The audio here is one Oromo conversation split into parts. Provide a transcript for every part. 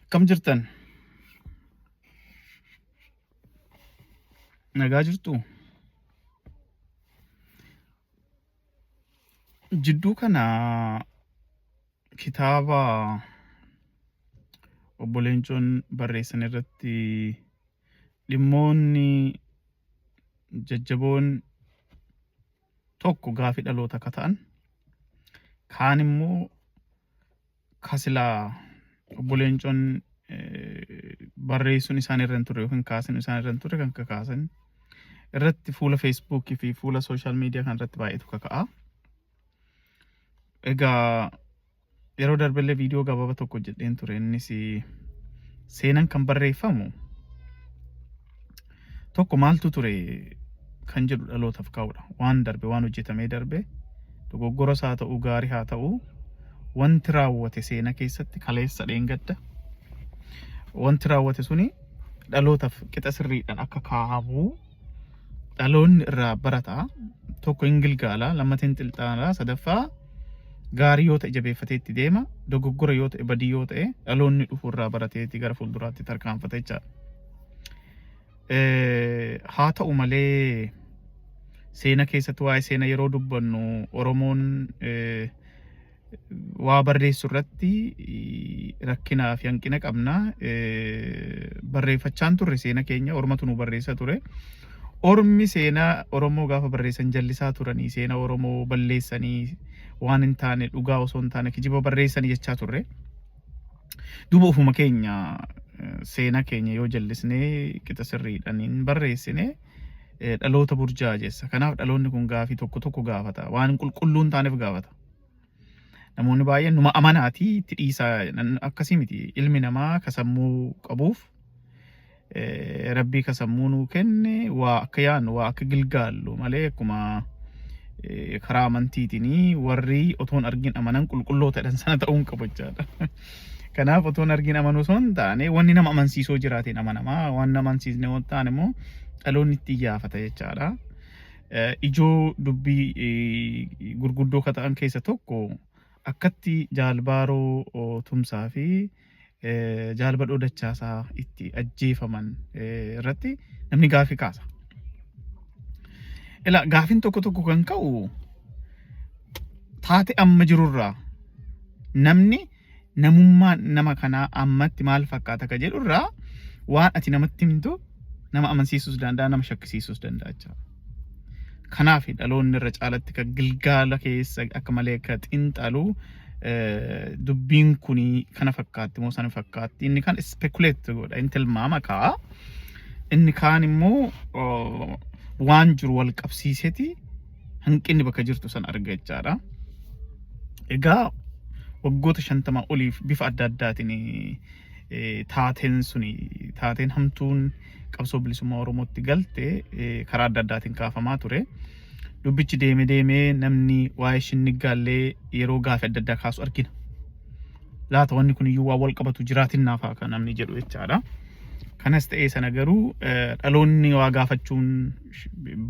Akkam jirtan? Nagaa jirtuu? Jidduu kana kitaaba obbo Leencoon barreessan irratti dhimmoonni jajjaboon tokko gaafii dhaloota akka ta'an kaan immoo ka silaa obbo Leencoon barreessuun isaan irra hin turre yookiin kaasuun isaan irra hin turre kan kakaasan irratti fuula feesbuukii fi fuula sooshaal miidiyaa kan irratti baay'eetu kaka'a. Egaa yeroo darbellee viidiyoo gabaabaa tokko hojjedheen ture innis seenaan kan barreeffamu tokko maaltu ture kan jedhu dhalootaaf kaa'udha. Waan darbe waan hojjetamee darbe dogoggoras haa ta'u gaarii haa ta'u wanti raawwate seena keessatti kaleessa dheengadda wanti raawwate suni dhalootaaf qixa sirriidhaan akka kaa'amu dhaloonni irraa barata tokko hin gilgaala lammata hin xilxaala sadaffaa gaarii yoo ta'e jabeeffatee itti deema dogoggora yoo ta'e badii yoo ta'e dhaloonni dhufu irraa barateeti gara fuulduraatti tarkaanfata jechaadha. Haa ta'u malee seena keessatti waa'ee seena yeroo dubbannu Oromoon waa barreessu irratti rakkinaa fi hanqina qabna. Barreeffachaan turre seena keenya ormatu nu barreessa ture. Ormi seenaa Oromoo gaafa barreessan jallisaa turanii seena Oromoo balleessanii waan hin taane dhugaa osoo hin taane kijiba barreessanii jechaa turre. Duuba ofuma keenya seenaa keenya yoo jallisnee qixa sirriidhaan hin barreessine dhaloota burjaajeessa. Kanaaf dhaloonni kun gaafii tokko tokko gaafata. Waan qulqulluu hin taaneef gaafata. Namoonni baay'een numa amanaatii itti dhiisaa akkasii miti. Ilmi namaa ka sammuu qabuuf rabbii ka sammuu nuu kenne waa akka yaannu waa akka gilgaallu malee akkuma karaa amantiitiin warri otoon argin amanan qulqulloota jedhan sana ta'uu hin qabu jechaadha. Kanaaf otoon argin amanuu osoo hin taane wanni nama amansiisoo jiraateen amanamaa waan nama amansiisne waan taane immoo dhaloonni itti iyyaafata jechaadha. Ijoo dubbii gurguddoo ka ta'an keessa tokko akkatti Jaal Baaroo Tumsaa fi Jaal Badhoo Dachaasaa itti ajjeefaman irratti namni gaafii kaasa. Ilaa gaafiin tokko tokko kan ka'u taate amma jirurraa namni namummaan nama kanaa ammatti maal fakkaata ka jedhurraa waan ati namatti himtu nama amansiisuus danda'a nama shakkisiisuus danda'a jechuudha. Kanaaf dhaloonni irra caalatti ka gilgaala keessa akka malee ka xiinxalu dubbiin kun kana fakkaatti moo sana fakkaatti inni kan speculate godha inni tilmaama ka'a. Inni kaan immoo waan jiru wal qabsiiseti hanqinni bakka jirtu san arga jechaadha. Egaa waggoota 50 oliif bifa adda addaatiin taateen suni taateen hamtuun qabsoo bilisummaa Oromootti galte karaa adda addaatiin kaafamaa ture. Dubbichi deeme deemee namni waa'ee shinniggaallee yeroo gaafii adda addaa kaasu argina. Laata wanni kun iyyuu waan wal qabatu jiraatinnaaf haa kan namni jedhu jechaadha. Kanas ta'ee sana garuu dhaloonni waa gaafachuun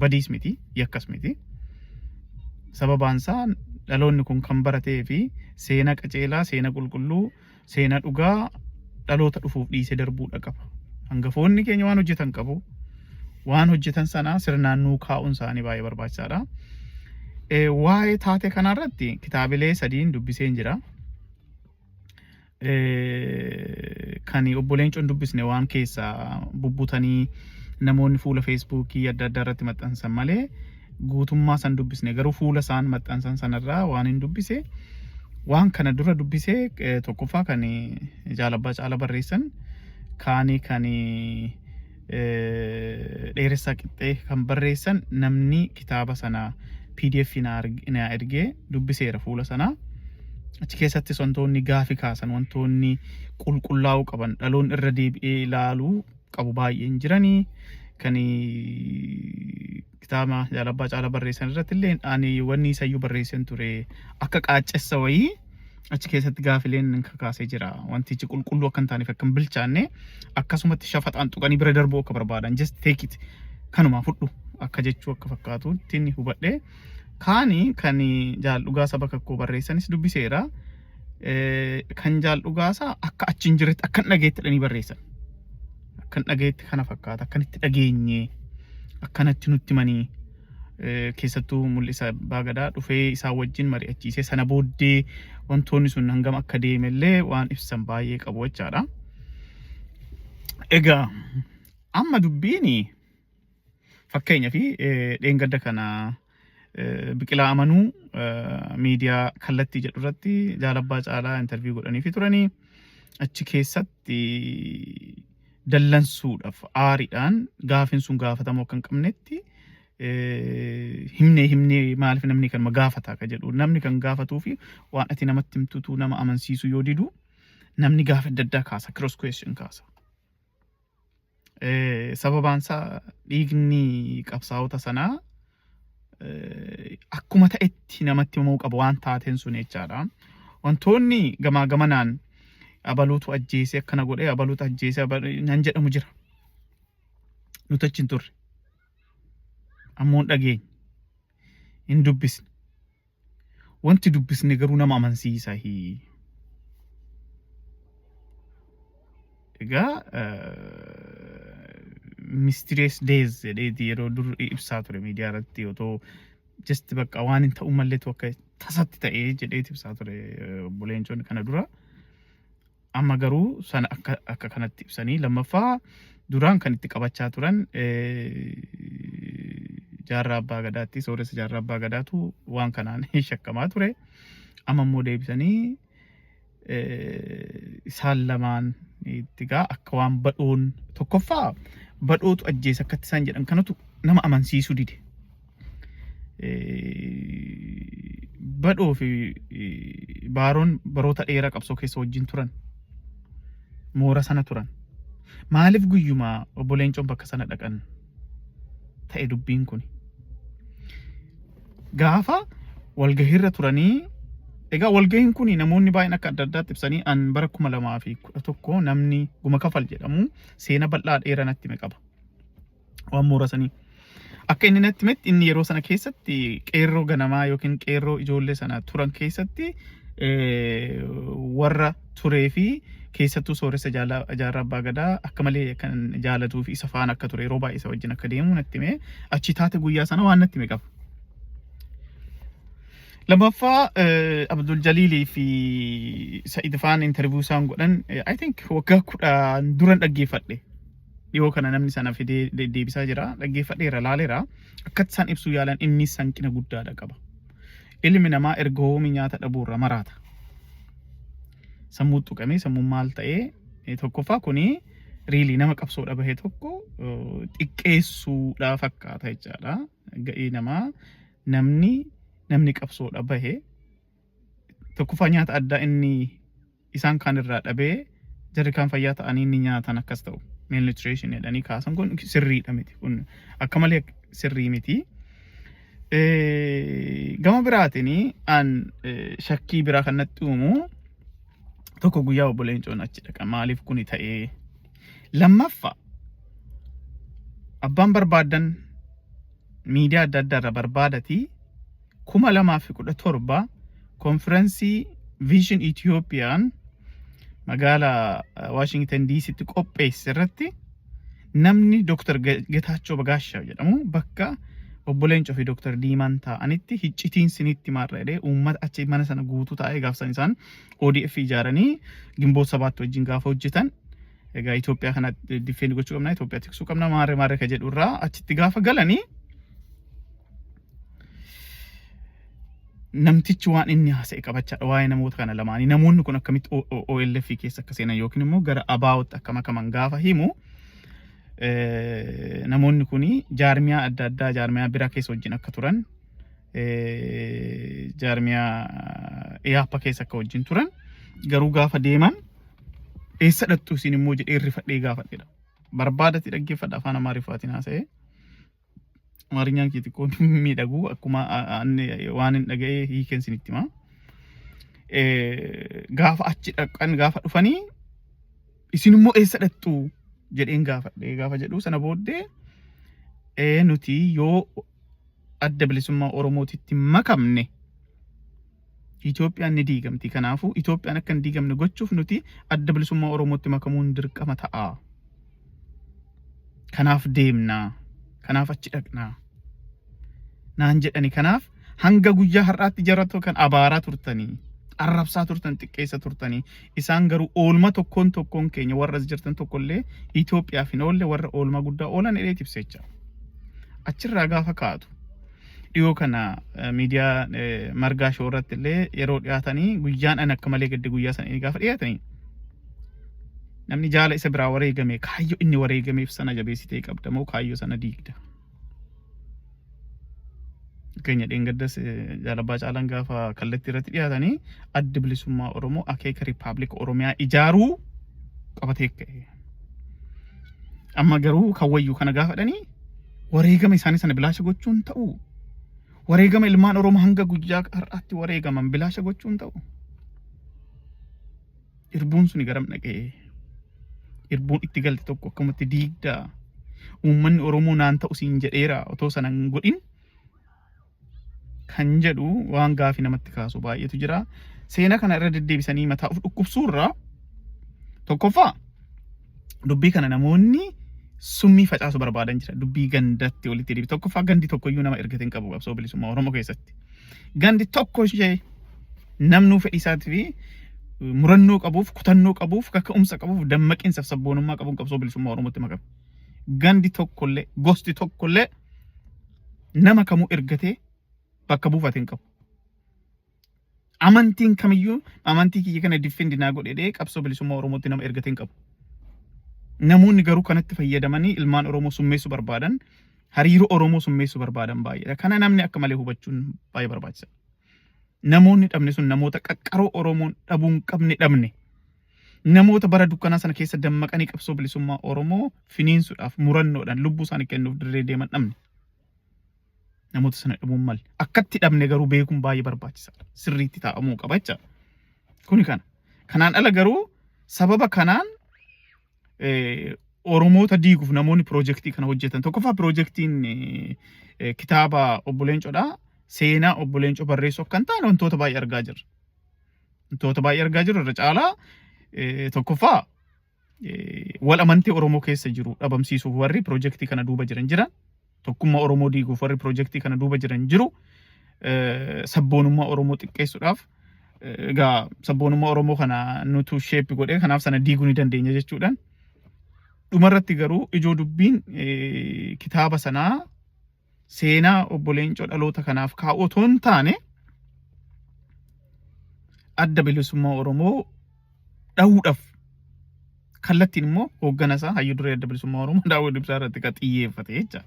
badiis miti yakkas miti. Sababaan isaa dhaloonni kun kan baratee fi seena qaceelaa, seena qulqulluu, seena dhugaa dhaloota dhufuuf dhiisee darbuudha qaba. Hangafoonni keenya waan hojjetan qabu. Waan hojjetan sana sirnaan nuu kaa'uun isaanii baay'ee barbaachisaadha. Waa'ee taatee kanarratti kitaabilee sadiin dubbiseen jira. Kan obbo Leencoon dubbisne waan keessaa bubbutanii namoonni fuula feesbuukii adda addaa irratti maxxansan malee guutummaa san dubbisne garuu fuula isaan maxxansan sanarraa waan hin dubbise waan kana dura dubbise tokkoffaa kan Jaal Abbaa Caala barreessan kaanii kan Dheeressaa Qixxee kan barreessan namni kitaaba sana PDF naa ergee dubbiseera fuula sanaa. Achi keessattis wantoonni gaafi kaasan wantoonni qulqullaa'uu qaban dhaloon irra deebi'ee ilaaluu qabu baay'een jiranii kan kitaaba Jaal Abbaa Caalaa barreessan irratti illee ani wanni isayyuu barreessan ture akka qaaccessa wayii achi keessatti gaafileen kakaasee jira. Wantichi qulqulluu akka hin taaneef akka hin bilchaanne akkasumatti shafaxaan tuqanii bira darbuu akka barbaadan just take it kanuma fudhu akka jechuu akka fakkaatutti inni hubadhe. Kaani kan jaal dhugaa saba kakkoo barreessanis dubbiseera. Kan Jaal Dhugaasaa akka achi hin jirretti akkan dhageetti jedhanii barreessan. Akkan dhageetti kana fakkaata, akkanitti dhageenye, akkanatti nutti himanii, keessattuu Mul'isa Abbaa Gadaa dhufee isaan wajjin mari'achiisee sana booddee wantoonni sun hangam akka deemellee waan ibsan baay'ee qabu jechaadha. Egaa amma dubbiin fakkeenya fi dheengadda kana Biqilaa Amanuu miidiyaa Kallattii jedhu irratti Jaalabbaa Caalaa interview godhanii fi turanii achi keessatti dallansuudhaaf aariidhaan gaafin sun gaafatamuu akka hin qabnetti, himnee himnee maaliif namni kanuma gaafata akka jedhu, namni kan gaafatuu fi waan ati namatti himtutu nama amansiisu yoo didu namni gaafa adda addaa kaasa, cross question kaasa. Sababaan isaa dhiigni qabsaa'ota sanaa akkuma ta'etti namatti himamuu qaba waan taateen sun jechaadha. Wantoonni gamaa gamanaan abaluutu ajjeesee akkana godhee, abaluutu ajjeesee nan jedhamu jira. Nuti achi hin turre. Ammoo hin dhageenye. Hin dubbisne. Wanti dubbisne garuu nama amansiisa. Egaa mysterious days jedheeti yeroo dur ibsaa ture miidiyaa irratti, otoo just bakka waan hin ta'u malleetu akka tasatti ta'ee jedheeti ibsaa ture obbo Leencoon kana dura. Amma garuu sana akka kanatti ibsanii, lammaffaa duraan kan itti qabachaa turan Jaarraa Abbaa Gadaatti, Sooressa Jaarraa Abbaa Gadaatu waan kanaan shakkamaa ture. Amma immoo deebisanii isaan lamaan itti gaa akka waan Badhoon, tokkoffaa Badhootu ajjeese akkatti isaan jedhan kanatu nama amansiisuu dide. Badhoo fi Baaroon baroota dheeraa qabsoo keessa wajjin turan. Moora sana turan. Maaliif guyyumaa obbo Leencoon bakka sana dhaqan ta'e dubbiin kun? Gaafa walgahiirra turanii, egaa walgahiin kun namoonni baay'een akka adda addaatti ibsanii, an bara 2011 namni Guma Kafal jedhamu seena bal'aa dheeraa natti hime qaba. Waan moora sanii. Akka inni natti himetti, inni yeroo sana keessatti qeerroo ganamaa yookiin qeerroo ijoollee sana turan keessatti warra turee fi keessattuu Sooressa Jaarraa Abbaa Gadaa akka malee kan jaalatuu fi isa faana akka ture, yeroo baay'ee isa wajjin akka deemu natti hime, achi taate guyyaa sana waan natti hime qaba. Lammaffaa, Abdul Jaliilii fi Sa'id faan interview isaan godhan, I think waggaa 10 duran dhaggeeffadhe. Dhiyoo kana namni sana fidee deddeebisaa jira. Dhaggeeffadheera, laaleera. Akkatti isaan ibsuu yaalan innis hanqina guddaadha qaba. Ilmi namaa erga hoomii nyaata dhabuurra maraata. Sammuu tuqamee sammuun maal ta'ee, tokkoffaa kuni really nama qabsoodha bahe tokko xiqqeessuudha fakkaata jechaadha. Ga'ee namaa namni qabsoodha bahe tokkoffaa nyaata addaa inni isaan kaan irraa dhabee, jarri kaan fayyaa ta'anii inni nyaatan akkas ta'u, malnutrition jedhanii kaasan kun sirriidha miti, kun akka malee sirrii miti. Gama biraatiin an shakkii biraa kan natti uumu tokko, guyyaa obbo Leencoon achi dhaqa maaliif kuni ta'ee? Lammaffaa, abbaan barbaadan miidiyaa adda addaa irra barbaadatii, 2017 konfirensii Vision Itiyoophiyaan magaalaa Washington DCtti qopheesse irratti namni Dr. Getaachoo Bagaashaa jedhamu bakka obbo Leencoo fi Dr. Diimaan taa'anitti hiccitiin sinitti maarra jedhee uummata achi mana sana guutuu taa'ee, gaafsan isaan ODF ijaaranii Gimboota Sabaatti wajjin gaafa hojjetan, egaa Itoophiyaa kana defend gochuu qabna, Itoophiyaa tiksuu qabna, maarree maarree ka jedhu irraa achitti gaafa galanii namtichi waan inni haasa'e qabachaadha waa'ee namoota kana lamaanii, namoonni kun akkamitti OLF keessa akka seenan yookiin immoo gara ABO'tti akka makaman gaafa himu, namoonni kun jaarmiyaa adda addaa, jaarmiyaa biraa keessa wajjin akka turan, jaarmiyaa EAPA keessa akka wajjin turan, garuu gaafa deeman eessa dhattu isin immoo jedhee rifadhee gaafadheedha. Barbaadati dhaggeeffadha, afaan Amaariffaatiin haasa'ee. Amaarinyaan kee xiqqoo miidhagu, akkuma waan hin dhaga'ee hiikeen isinitti hima. Gaafa achi dhaqan, gaafa dhufanii isin immoo eessa dhattu jedheen gaafadhe gaafa jedhu, sana booddee nuti yoo Adda Bilisummaa Oromootitti makamne Itoophiyaan ni diigamti. Kanaafuu Itoophiyaan akka hin diigamne gochuuf nuti Adda Bilisummaa Oromootti makamuun dirqama ta'a. Kanaaf deemna. Kanaaf achi dhaqna. Naan jedhani kanaaf hanga guyyaa har'aatti jarratoo kan abaaraa turtanii arrabsaa turtan xiqqeessa turtanii isaan garuu oolma tokkoon tokkoon keenya warra as jirtan tokkollee Itoophiyaaf hin oolle warra oolmaa guddaa oolan jedhee ibsecha. Achirraa gaafa kaatu dhiyoo kana miidiyaa Margaa Shoo irratti illee yeroo dhiyaatanii guyyaan ani akka malee gadde guyyaa sana inni gaafa dhiyaatanii namni jaala isa biraa wareegame kaayyoo inni wareegameef sana jabeessitee qabda moo kaayyoo sana diigda. Fakkeenya dheengaddas Jaalabbaa Caalaan gaafa kallattii irratti dhiyaatanii Addi Bilisummaa Oromoo akeeka Riippaabilika Oromiyaa ijaaruu qabatee ka'e. Amma garuu kan wayyu kana gaafa dhanii wareegama isaanii sana bilaasha gochuun ta'u. Wareegama ilmaan Oromoo hanga guyyaa har'aatti wareegaman bilaasha gochuun ta'u. Irbuun suni garam dhaqee? Irbuun itti galte tokko akkamatti diigdaa? Uummanni Oromoo naan ta'u siin jedheera otoo sana hin godhin kan jedhu waan gaafii namatti kaasu baay'eetu jira. Seena kana irra deddeebisanii mataa of dhukkubsuurraa tokkoffaa dubbii kana namoonni summii facaasu barbaadan jira. Dubbii gandatti walitti deebi. Tokkoffaa gandi tokkoyyuu nama ergate hin qabu qabsoo bilisummaa Oromoo keessatti. Gandi tokko ishee namnuu fedhii isaatii fi murannoo qabuuf, kutannoo qabuuf, kaka'umsa qabuuf, dammaqinsa fi sabboonummaa qabuun qabsoo bilisummaa Oromootti makame. Gandi tokkollee, gosti tokkollee nama kamuu ergatee bakka buufate hin qabu. Amantiin kamiyyuu amantii kiyya kana defend naa godhee qabsoo bilisummaa Oromootti nama ergate hin qabu. Namoonni garuu kanatti fayyadamanii ilmaan Oromoo summeessuu barbaadan, hariiroo Oromoo summeessuu barbaadan baay'eedha. Kana namni akka malee hubachuun baay'ee barbaachisaadha. Namoonni dhabne sun namoota qaqqaroo Oromoon dhabuu hin qabne dhabne. Namoota bara dukkanaa sana keessa dammaqanii qabsoo bilisummaa Oromoo finiinsuudhaaf murannoodhaan lubbuu isaanii kennuuf dirree deeman dhabne. Namoota sana dhabuun malle. Akkatti dhabne garuu beekuun baay'ee barbaachisaadha. Sirriitti taa'amuu qaba jecha. Kuni kana. Kanaan ala garuu sababa kanaan Oromoota diiguuf namoonni piroojeektii kana hojjetan. Tokkoffaa piroojeektiin kitaaba obbo Leencoodha. Seenaa obbo Leencoo barreessuu akka hin taane wantoota baay'ee argaa jirra. Wantoota baay'ee argaa jirru irra caalaa tokkoffaa wal amantii Oromoo keessa jiru dhabamsiisuuf warri piroojeektii kana duuba jiran jiran. Tokkummaa Oromoo diiguuf warri piroojeektii kana duuba jiran jiru. Sabboonummaa Oromoo xiqqeessuudhaaf egaa sabboonummaa Oromoo kana nutu shape godhee kanaaf sana diiguu ni dandeenya jechuudhaan. Dhumarratti garuu ijoo dubbiin kitaaba sanaa seenaa obbo Leencoo dhaloota kanaaf kaa'u otoo hin taane Adda Bilisummaa Oromoo dhahuudhaaf kallattiin immoo hooggana isaa hayyu duree Adda Bilisummaa Oromoo Daawud Ibsaa irratti kan xiyyeeffate jecha.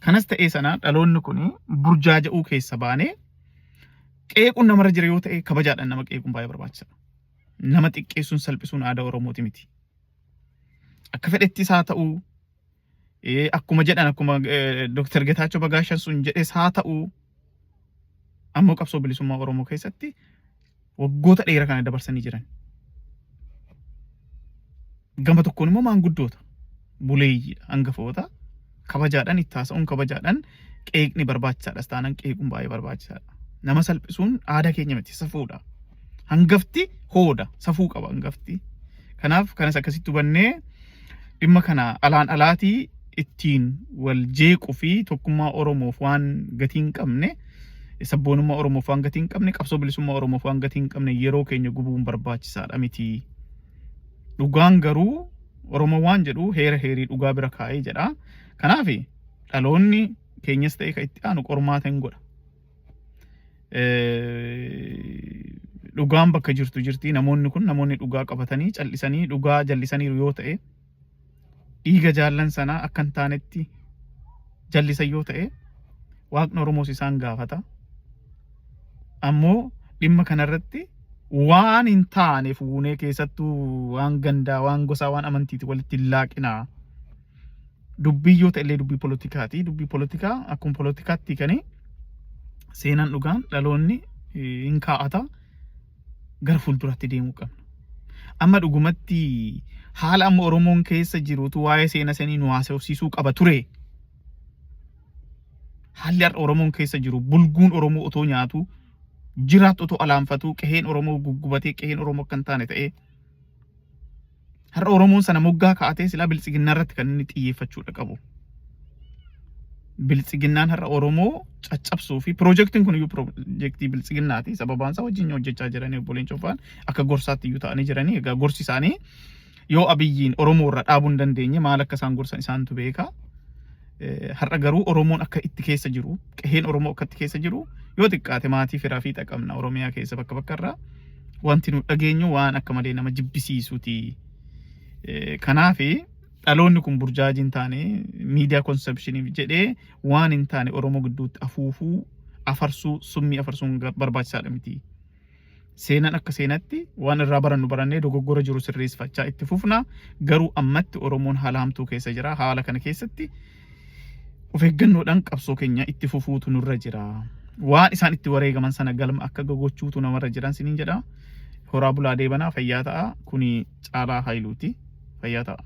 Kanas ta'ee sana dhaloonni kun burjaaja'uu keessa baanee qeequun namarra jira yoo ta'e kabajaadhaan nama qeequun baay'ee barbaachisaadha. Nama xiqqeessuun salphisuun aadaa Oromooti miti. Akka fedhettis haa ta'u akkuma jedhan akkuma Dr. Getaachoo Bagaashan sun jedhes haa ta'u ammoo qabsoo bilisummaa Oromoo keessatti waggoota dheeraa kana dabarsanii jiran. Gama tokkoon immoo maanguddoota buleeyyiidha hangafoota kabajaadhaan itti haasa'uun kabajaadhaan qeeqni barbaachisaadhas taanaan qeequun baay'ee barbaachisaadha. Nama salphisuun aadaa keenya miti safuudha. Hangafti hooda safuu qaba hangafti. Kanaaf kanas akkasitti hubannee dhimma kana alaan alaatii ittiin wal jeequu fi tokkummaa Oromoof waan gatii hin qabne sabboonummaa Oromoof waan gatii hin qabne qabsoo bilisummaa Oromoof waan gatii hin qabne yeroo keenya gubuun barbaachisaadha miti. Dhugaan garuu Oromoo waan jedhu heera heerii dhugaa bira kaa'ee jedha. Kanaaf dhaloonni keenyas ta'e kan itti aanu qormaata hin godha. Dhugaan bakka jirtu jirti. Namoonni kun namoonni dhugaa qabatanii callisanii dhugaa jallisaniiru yoo ta'e dhiiga jaallan sanaa akka hin taanetti jallisan yoo ta'e waaqni Oromoos isaan gaafata. Ammoo dhimma kanarratti waan hin taane fuunee keessattuu waan gandaa, waan gosaa, waan amantiiti walitti hin laaqinaa. Dubbii yoo ta'e illee dubbii poolotikaati. Dubbii poolotikaa akkuma poolotikaatti kani seenaan dhugaan dhaloonni hin kaa'ata gara fuulduraatti deemuu qabna. Amma dhugumatti haala amma Oromoon keessa jirutu waa'ee seena sanii nu haasofsiisuu qaba ture. Haalli har'a Oromoon keessa jiru bulguun Oromoo otoo nyaatu Jiraattu otoo alaanfatuu qeheen Oromoo guggubatee, qeheen Oromoo akka hin taane ta'ee, har'a Oromoon sana moggaa kaa'atee silaa Biltsiginnaa irratti kan inni xiyyeeffachuudha qabu. Biltsiginnaan har'a Oromoo caccabsuu fi piroojeektiin kun iyyuu piroojeektii Biltsiginnaati. Sababaan isaa wajjin hojjechaa jiranii, obbo Leencoo fa'aan akka gorsaatti iyyuu ta'anii jiranii. Egaa gorsi isaanii yoo Abiyyiin Oromoo irra dhaabuu hin dandeenye, maal akka isaan gorsan isaantu beeka. Har'a garuu Oromoon akka itti keessa jiru, qeheen Oromoo akka itti keessa jiru, yoo xiqqaate maatii firaa fi qabna Oromiyaa keessa bakka bakka irraa wanti nu dhageenyu waan akka malee nama jibbisiisuuti. Kanaafi dhaloonni kun burjaajii hin taane, miidiyaa consumptioniif jedhee waan hin taane Oromoo gidduutti afuufuu, afarsuu, summii afarsuun barbaachisaadha miti. Seenaan akka seenatti waan irraa barannu barannee dogoggora jiru sirreeffachaa itti fufna. Garuu ammatti Oromoon haala hamtuu keessa jira. Haala kana keessatti of eeggannoodhaan qabsoo keenya itti fufuutu nurra jira. Waan isaan itti wareegaman sana galma akka gochuutu namarra jiran siniin jedha. Horaa bulaa, deebanaa, fayyaa ta'a. Kuni Caalaa Haayiluuti. Fayyaa ta'a.